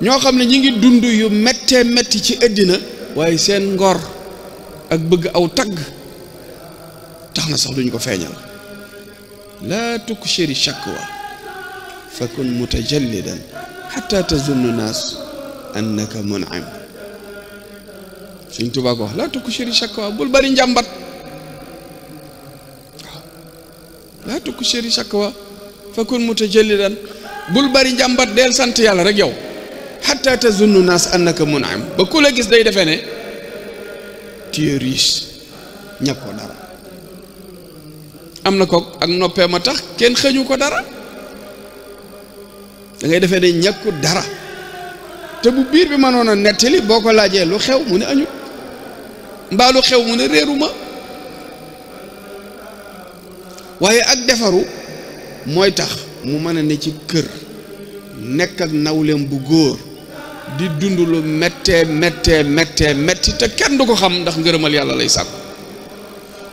ñoo xam ne ñi ngi dund yu méttee métti ci àddina waaye seen ngor ak bëgg aw tagg tax na sax duñ ko feeñal. laa tukshiri shakwa fa kun mutajallidan xatta tazunnu naas annaka mun'im. Sëñ Tuubaa ko wax laa tukshiri shakwa bul bari njàmbat waaw laa tukshiri shakwa fa kun mutajallidan bul bari njàmbat del sant yàlla rek yow xatta tazunnu naas annaka mun'im ba ku la gis day defee ne tu es riche ñàkkoo dara. am na ko ak noppee ma tax kenn xëñu ko dara da ngay defee ne ñàkku dara te bu biir bi mënoon a nettali boo ko laajee lu xew mu ne añu mbaa lu xew mu ne réeruma waaye ak defaru mooy tax mu mën a ne ci kër nekk ak nawleem bu góor di dund lu méttee métti te kenn du ko xam ndax ngërëmal yàlla lay sàkku.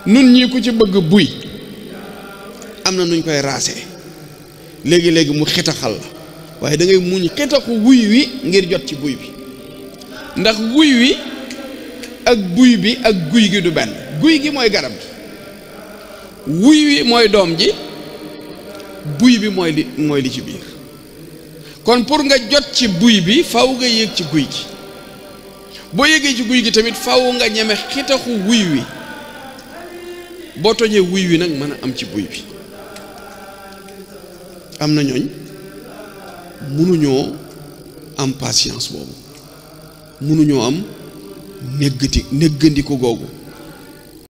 nun ñii ku ci bëgg buy am na nuñ koy raasee léegi mu xitaxal la waaye da ngay muñ xitaxu wuy wi ngir jot ci buy bi ndax wuy wi ak buy bi ak guy gi du benn. guy gi mooy garab gi wuy wi mooy doom ji buy bi mooy li ci biir kon pour nga jot ci buy bi faw nga yéeg ci guy gi boo yéegee ci guy gi tamit faw nga ñeme xitaxu wuy wi boo tojee wuy wi nag mën a am ci buy bi. am na ñooñ mënuñoo am patience boobu mënuñoo am néggandiku googu